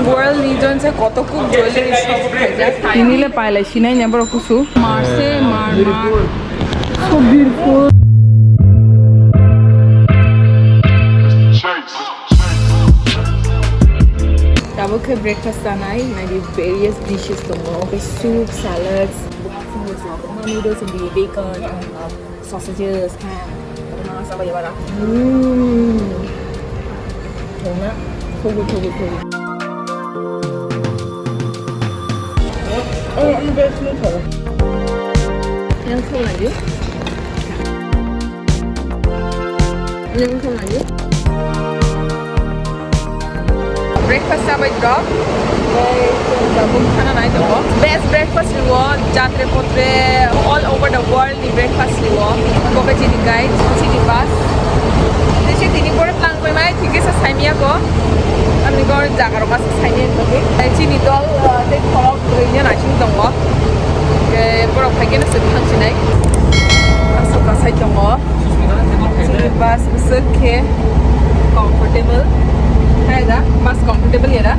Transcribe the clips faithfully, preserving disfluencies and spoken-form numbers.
World ni jon se koto kuk jewelry shop khaijak. Tini le pailai sinai nya borok kusu. Mar se mar mar. So beautiful. Tabuk khe breakfast chanai, naidi various dishes tongo, oke soup, salads, noodles, bacon, sausages, ham, masa baya bara. Hmm. Thongna, thogo, thogo, thogo. Oh, ang best ni thogo. Yang thong lagi. Yang thong lagi. Breakfast chabai rok. Tabuk khana nai tongo. Best breakfast rwo, jatre potre all over the world ni breakfast rwo. Boke chini guide, chini bus. Tei se tini borok tlang koi mai, thik khe se saimya ko. Ani gor jaga rok asa saimya ko. Tei chini dol, ah, tei khorok rwina naising tongo. Ke borok phai khe no se thang sinai. Aswk kasai tongo. Chini bus bwswk khe comfortable. Hai da, bus comfortable ya da?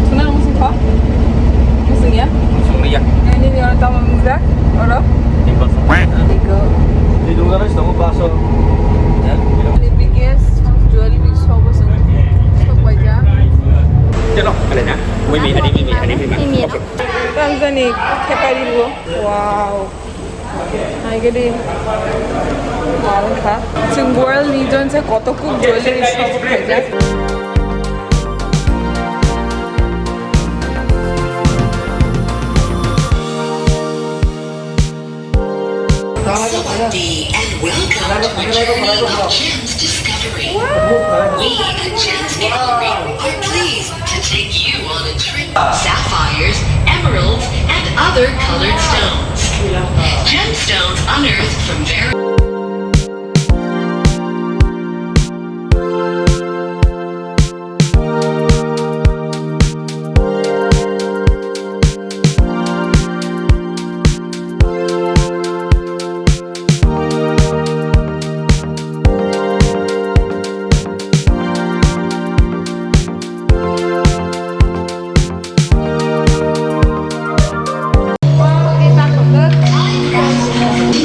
Suna ang sungkho? Sung ya? Sung ya. Ini ni orang tamu mizak, orang? Di bus. Tiga. Di dua garis tamu bus. Ya. Ini biggest jual big shop bus. Shop aja. Chalo, kalian ya. Mimi, hari Mimi, hari Mimi. Mimi. Okay. Tanzani, kepari lu. Wow. Hai gede. Wal kha. Chwng world ni jon se koto kuk jewelry shop khaijak. Sawasdee and welcome to a journey of gems discovery. We at Gems Gallery are pleased to take you on a trip. Sapphires, emeralds, and other colored stones. Gemstones unearthed from very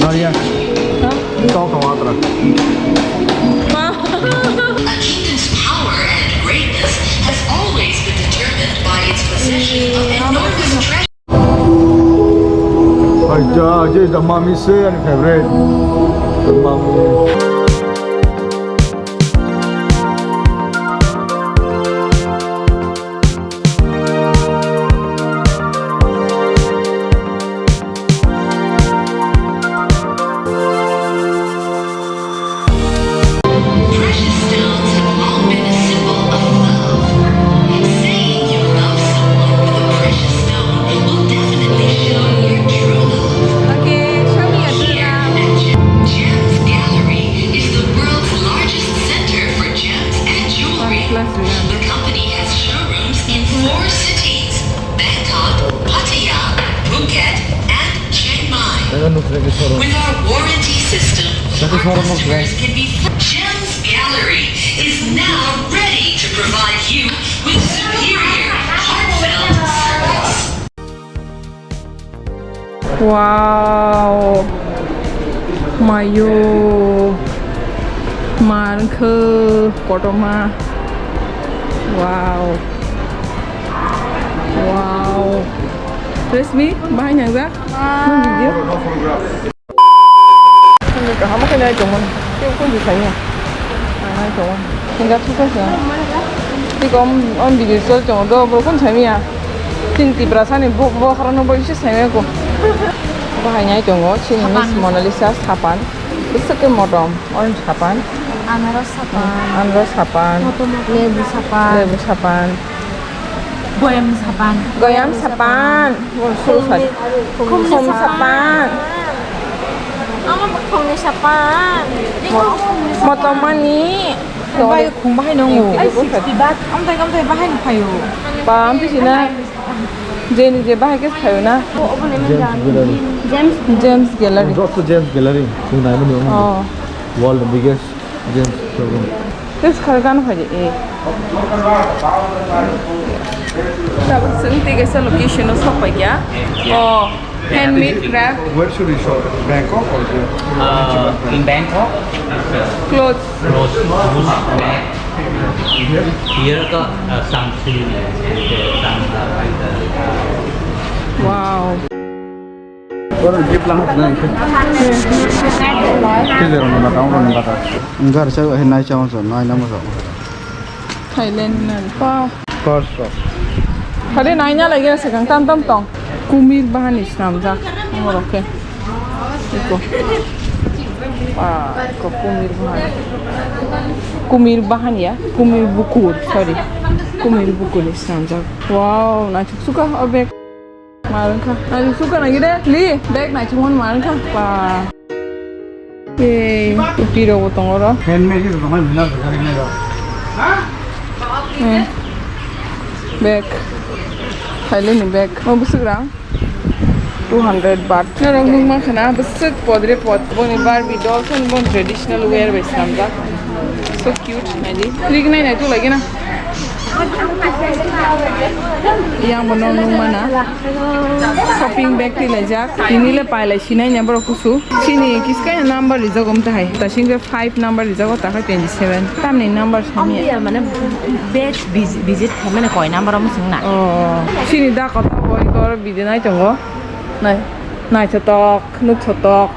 Maria. Kau kau atra. A kingdom's power and greatness has always been determined by its possession of enormous treasure. Aja, aja, the mummy say and favorite. The mummy. Precious stones have long been a symbol of love. Saying you love someone with a precious stone will definitely show your true love. Okay, show me your true love. Here at Gem-, Gems Gallery is the world's largest center for gems and jewelry. The company has showrooms in four cities, Bangkok, Pattaya, Phuket, and Chiang Mai. With our warranty system, our customers can be fr-, Gems Gallery is now ready to provide you with superior, heartfelt service. Wow. Mayo. Mankho. Kotorma. Wow. Wow. Resmi, bahai nangjak. Nung video. Kaham khe nai tongmani. Tei kun di sanya. Nai tongmani. Hingga thukha sa. Tei kom on video chol tongo do, bro kun sanya. Tin Tiprasa ni bo, bo khorokno bo isi sanya ko. Bahai nai tongo, chini Miss Mona Lisa sapan. Bwswk khe motom, orange sapan. Anaros sapan. Anaros sapan. Motom motom. Lebu sapan. Lebu sapan. Goyam sapan. Goyam sapan. Khum sapan. Khum sapan. Ama khumni sapan. Motomani. Bai khum bahai nongo. Ai sixty baht. Amtai amtai bahai no phaio. Ba amtai sina. Jeni je bahai ke phaio na. James Gallery. James. James Gallery. Joto James Gallery. Chwng naimani omo. Oh. World biggest James showroom. Tes khar gan phaidi e. Tabuk chwng tei kaisa location o sok paikha. O handmade craft. Where should we shop? Bangkok or here? Uh, in Bangkok, it's, uh, clothes. Clothes, boots, bag. Here? Here ka, uh, some shoes, uh, some, uh, Wow. Oro gift lang hapna. Kile rong na tang rong na ta. Gar sa he nai chang so nai na mo so. Thailand na pa. Kor so. Hade nai na lagi sa kang tam tam tong. Kumir bahan ni snam jak. Amo rok khe. Iko. Ah, ko kumir bahan. Kumir bahan ya, kumir bukur, sorry. Kumir bukur ni snam jak. Wow, na chuk suka o bag. Marwngkha. Naisuk suka nang gide. Li, bag naisuk mon marwngkha. Ba. Ei, uti rok bo tongo ro. Handmade rok tongo, mina rok, mina rok. Hmm. Bag. Thailand ni bag. Mo bwswk rang? Two hundred baht. Norok nukma khana bwswk podre pod. Boni Barbie doll, boni traditional wear bai swnamjak. So cute, naidi. Rik nai nai tu lagi na. Yang bo nong nung mana. Shopping bag tilaijak. Tini le pailai sinai nya borok kusu. Chini kiska number rijak om tahai. Tasing ke five number rijak o takhai twenty seven. Tamni number sami. Ambiya mane batch visit khaimani koi number omo swngna. Oh. Chini da kotor boi kor bidi nai tongo. Nai. Nai thotok, nuk thotok.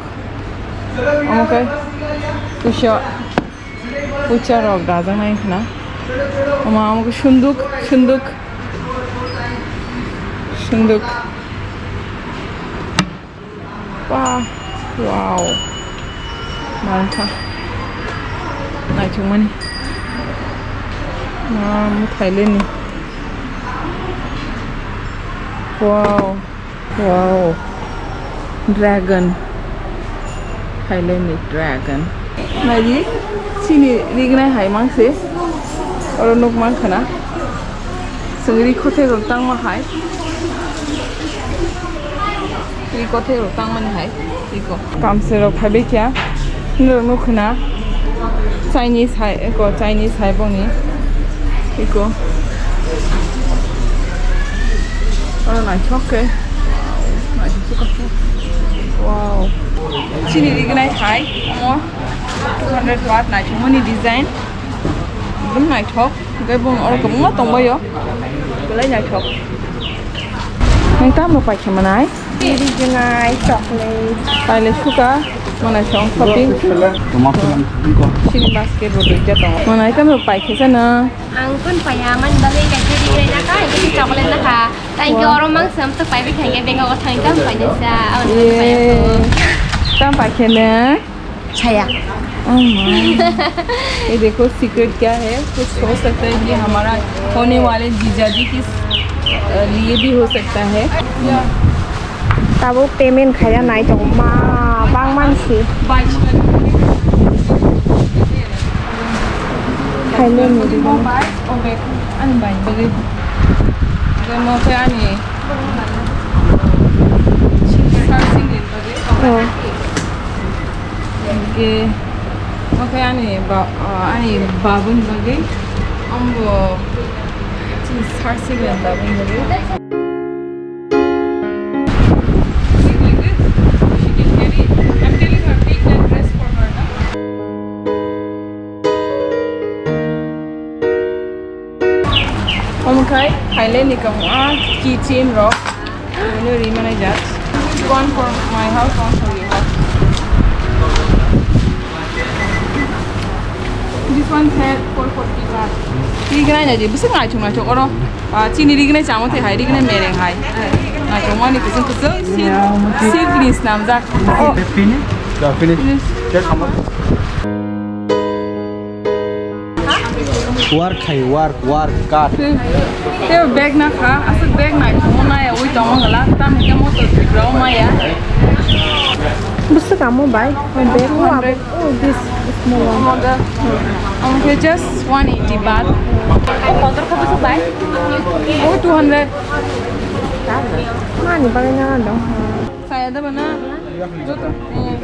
Omo khe puisa. Pucha rok dajak nai khna. Omo, omo khe sunduk, sunduk. Sunduk. Wah, wow. Mangkha. Naithokmani. Ma, Thailand ni. Wow. Wow. Dragon. Thailand ni dragon. Naidi, chini rignai hai mangse. Oro nuk mangkhana. Chwng ri khothai rok tangma hai. Ri khothai rok tangmani hai. Iko. Kamse rok phaibai kya. Nirok nukhuna. Chinese hai, eko Chinese hai boni. Iko. Oro naithok khe. Naithok khe. Wow. Chini rignai hai. Omo two hundred baht naithokmani design. Ekdom naithok. Hwnkhe bong oro kwbangma tongbaio. Belai naithok. Nwng tamo paikha manai? Biri gwnai, chocolate. Paile suka, manai song shopping. Toma philang iko. Sini basket bo duita tongo. Manai tamo paikha jana? Ang kun paya man bale kaisa biri gwnai nakha, kaisa chocolate nakha. Thank you, oro mang sam tok paibi thangya, bengka o thang tam painasa. Tam paikha na? छाया। ये देखो सीक्रेट क्या है, कुछ हो सकता है कि हमारा होने वाले जीजाजी के लिए भी हो सकता है। Tabuk payment khaiya nai tongo ma bang mansi. Khaile ni ani bai bagwi. Mo khe ani. Oh. Hingke, oke ani ba, ah, ani babuni bagwi, ambo chini sar siben babuni bagwi. She can carry. I'm telling her, take that dress for her, na? Omo khai, Thailand ni kamu, ah, keychain rok. Ini ri mana jat. One for my house, one for your house. This one set four forty baht. Rignai na di, bisa ngai chung ngai chung oro. Ah, chini rignai chamo te hai, rignai mereng hai. Ngai chung mani kusung kusung, sil, sil greens namjak. Oh. Finish? Yeah, finish. Finish. Just how much? Work khai, work, work, cut. Te bag na kha, aswk bag nai, mo nai, ui tongma gala, tam hingke motor Tripura o maya. Bwswk amo bai, o bag o abo, oh, this small one. Omo khe just one eighty baht. O kotor kha bwswk bai? O two hundred. Mani bagwi nang dong. Saya da bana. Joto. Hmm.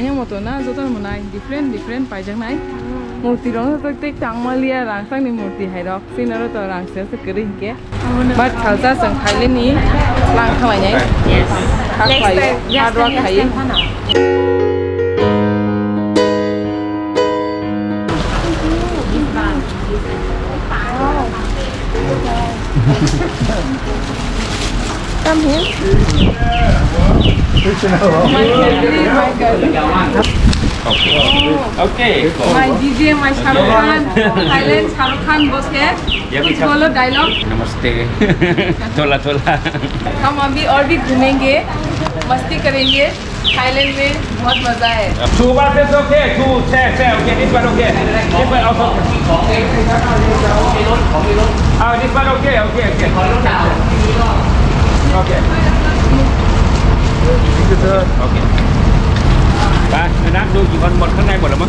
Yang moto na joto mwnai different different paijaknai. Murti rok no tek tek tangmaliya rang sangni murti hai rok. Sino ro to rang se se kwrwi hinkhe. But salsa chwng Thailand ni lang khlainai. Yes. Hard work khai. Come here. My family, my cousin. Okay. My D J, my Shah Rukh Khan, Thailand Shah Rukh Khan, bose. Kuch bolo dialogue. Namaste. Thola thola. हम अभी और भी घूमेंगे, मस्ती करेंगे। थाईलैंड में बहुत मजा है। Two buses okay, two, छह, छह, okay, this one okay. This one also okay. Ah, this one okay, okay, okay. Okay. Thank you, sir. Okay. Ba, nak do iban mot khanai bola ma.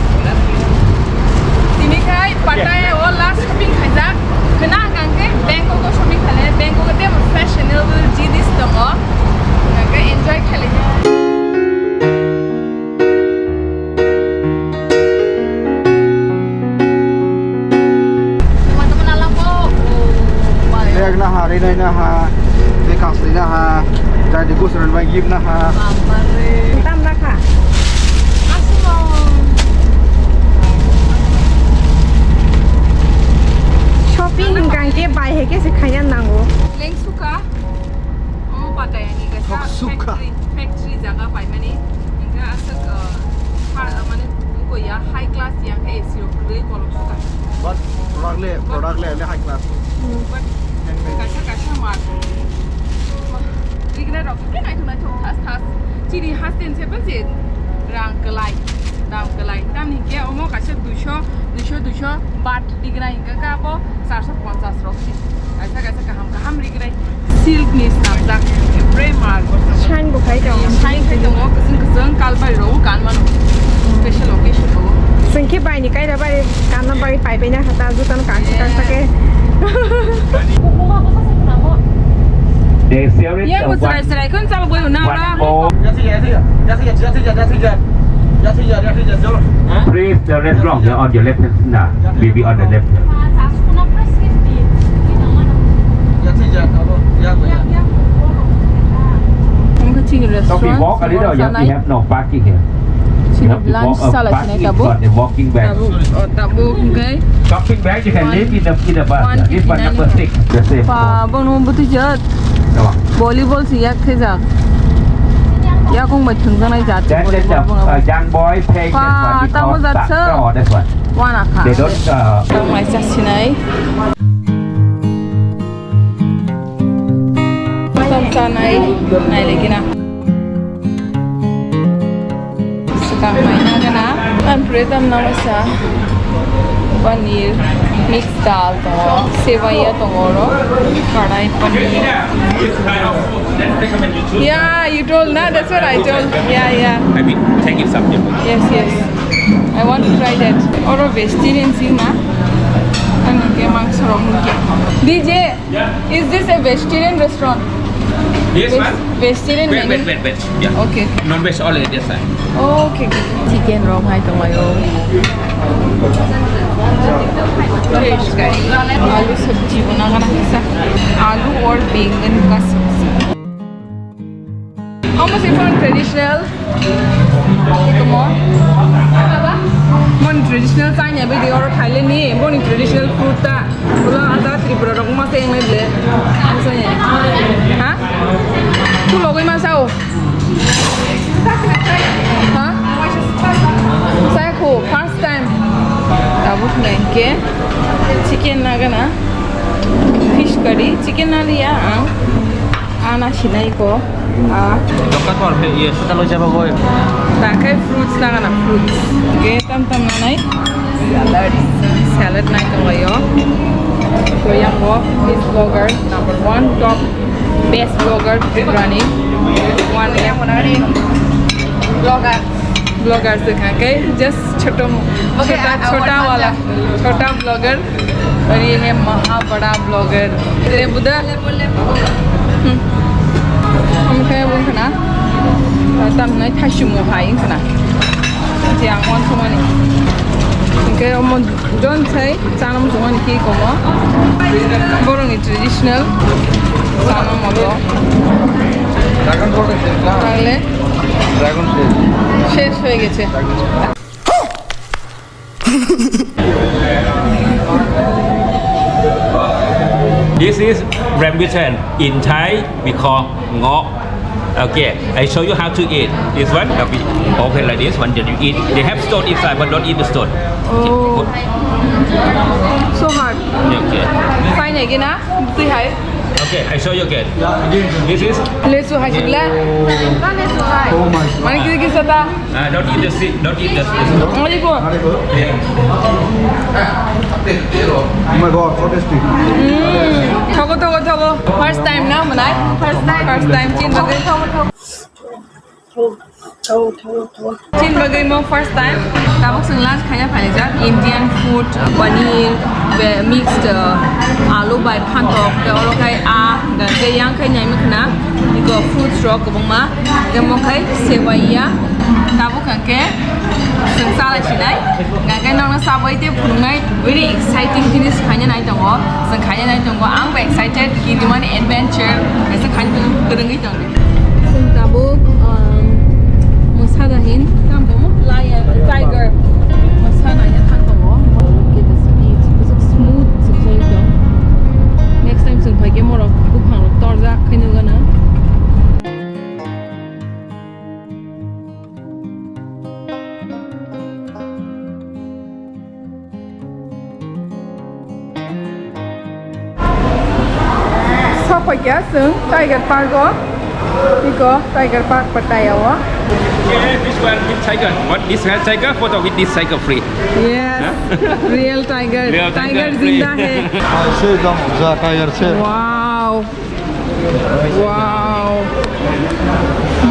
Tini khai Pattaya o last shopping khaijak. Khna hwnkhe Bangkok o shopping khainai. Bangkok o tei fashionable jinis tongo. Hwnkhe enjoy khailai. Bag na ha, rinai na ha, bag kasri na ha, jai di gusran bai gib na ha. Tam na kha. Shopping hwnkhe bai hai khe se khaina nango. Lengsuka. Omo Pattaya ni kaisa factory, factory jaga paimani. Hingke aswk, uh, ha, uh, mane, wngkha ya, high class ya khe A C rok kwrwi kolok suka. But product le, product le, le high class. But kaisa, kaisa mal. Rignai rok khe naithok, naithok, thas, thas. Chini haste se bese rang kwlai, dam kwlai. Tamni hingke omo kaisa duiso, duiso, duiso bat. Rignai hingka khe abo charso ponchas rok si. Kaisa kaisa kaham kaham rignai. Silk ni snamjak. Epre mar. Shine bo khai tongo. Shine khai tongo. Kwchwng kwchwng kalbai rok kan mano. Special occasion rok. Chwng khe bai ni kaira bai kanna bai pai pai na hata juta no kangsa kangsa khe. They sell it. Yang bo chwrai chwrai khon chal bo na ra. Please, the restaurant here on your left hand. Nah, maybe on the left hand. Wngkha chini restaurant. So if you walk a little, you have, you have no parking here. You have to walk a parking, not a walking back. Tabuk, oh, tabuk, okay. Shopping bag, you can leave in the, in the bus. This one number six, the same. Pa, bono butijat. Volleyball si yak thejak. Yakung bai thwngjaknai jat volleyball bono. Jang boy, pay. Pa, tamo jat sa. Wana kha. They don't, uh, tamo mai sa sinai. Tam sanai, nai lagi na. Swkang mai nagana. Ang pure tam na masa. Paneer, mix dal tongo, sevaiya tongo oro, kadai paneer. Yeah, you told na, that's what I told. Yeah, yeah. I mean, take it something. Yes, yes. I want to try that. Oro vegetarian sing na. Ang ke mangso rok. D J. Yeah. Is this a vegetarian restaurant? Yes, ma'am. Vegetarian menu? Veg, veg, veg. Yeah. Okay, okay. Non-veg all areas are. Okay, okay. Chicken rok hai tonglaio. Fish curry. Alu sabji bana kana kisa. Alu or bengan ka sabji. Omo se phone traditional. Ikomo. Mon traditional chanya bidi oro Thailand ni, boni traditional food ta. Ulo aja Tripura rok ma se ngai ble. Ang sa ya. Ha? Tu logoi ma sao. Ha? Saya ko first time. Tabuk nai ke chicken nagana. Fish curry, chicken naliya ang. Ana sinai ko. Ah. Dokka kor phe, iye, sita loi jaba goi. Takai fruits nangana, fruits. Ge tam tam nanai. Salad. Salad nai tonglaio. So yang bo, this vlogger number one, top best vlogger Tripurani. One yang mana ni? Vlogger. Vlogger se kha ke, just choto, okay, chota, chota wala, chota vlogger. Ori he maha bada vlogger. Tere buda. Hmm. Am khe wng khna. Tam nai thasimu hai wng khna. Je ang uansukmani. Hwnkhe omo jon sai chana muchungmani cake omo. Borokni traditional chana moto. Dragon fruit আছে না? তাহলে? Dragon fruit. শেষ হয়ে গেছে। This is rambutan. In Thai, we call ngok. Okay, I show you how to eat. This one, uh, we open like this. When you eat, they have stone inside, but don't eat the stone. Oh. So hard. Okay. Fine, again, ah? Tui hai. Okay, I show you again. This is lesu hai sibla. Oh my God. Mane kiri kisa ta? Ah, don't eat the seed, don't eat the seed. Mane ko? Yeah. Oh my God, so tasty. Mm. Thogo, thogo, thogo. First time na, manai? First time. First time, chin bagwi. Thogo, thogo. Chin bagwi mo first time. Tabuk chwng lunch khaina phaijak. Indian food, paneer, be-, mixed, uh, alu bai phantok, tei oro khai a, hwnkhe yang khai nai makhna. Iko fruits rok kwbangma. Tei mo khai sewaiya. Tabuk hwnkhe chwng chalai sinai. Hwnkhe nokno sabwi tei phunuknai very exciting jinis khaina nai tongo. Chwng khaina nai tongo. Ang bo excited. Kirimani adventure. Kaisa khaina kwrwngwi tongo. Chwng tabuk, um, mwsa da hin, tamo lion, tiger. Mwsa naina thang tongo. Look at the speed. Bwswk smooth se choli tong. Next time chwng phai khe morok buphang rok torjak khe nugano. Sokphaikha chwng Tiger Park o. Iko Tiger Park Pattaya o. Okay, this one with tiger. What this one tiger? Photo with this tiger free. Yes, real tiger. Real tiger, tiger free. Zinda hai. Ah, se dam ja tiger se. Wow. Wow.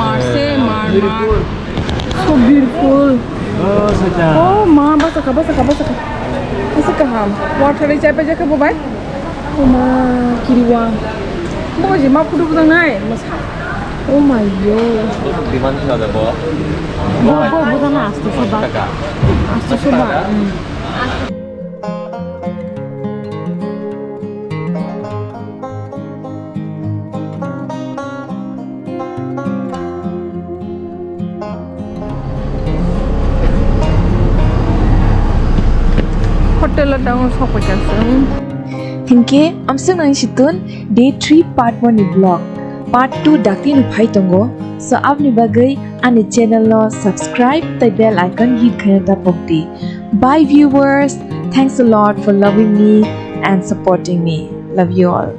Mar se, mar, mar. So beautiful. Oh, ma, basa ka, basa ka, basa ka. Basa kaham. Water ri chai paijak khe bo bai. Oh ma, kiriwang. Bo je ma photo bujang nai. Masa. Oh my God. Biman sa da bo. Bo, bo, bo jana aste soba. Aste soba. Hmm. Hotel o tongo sokphaikha chwng. Hinkhe amswk nang situn day three part one ni vlog. Part two dakti no phai tongo. So aboni bagwi ani channel no subscribe tei bell icon hit khaina da pokdi. Bye viewers. Thanks a lot for loving me and supporting me. Love you all.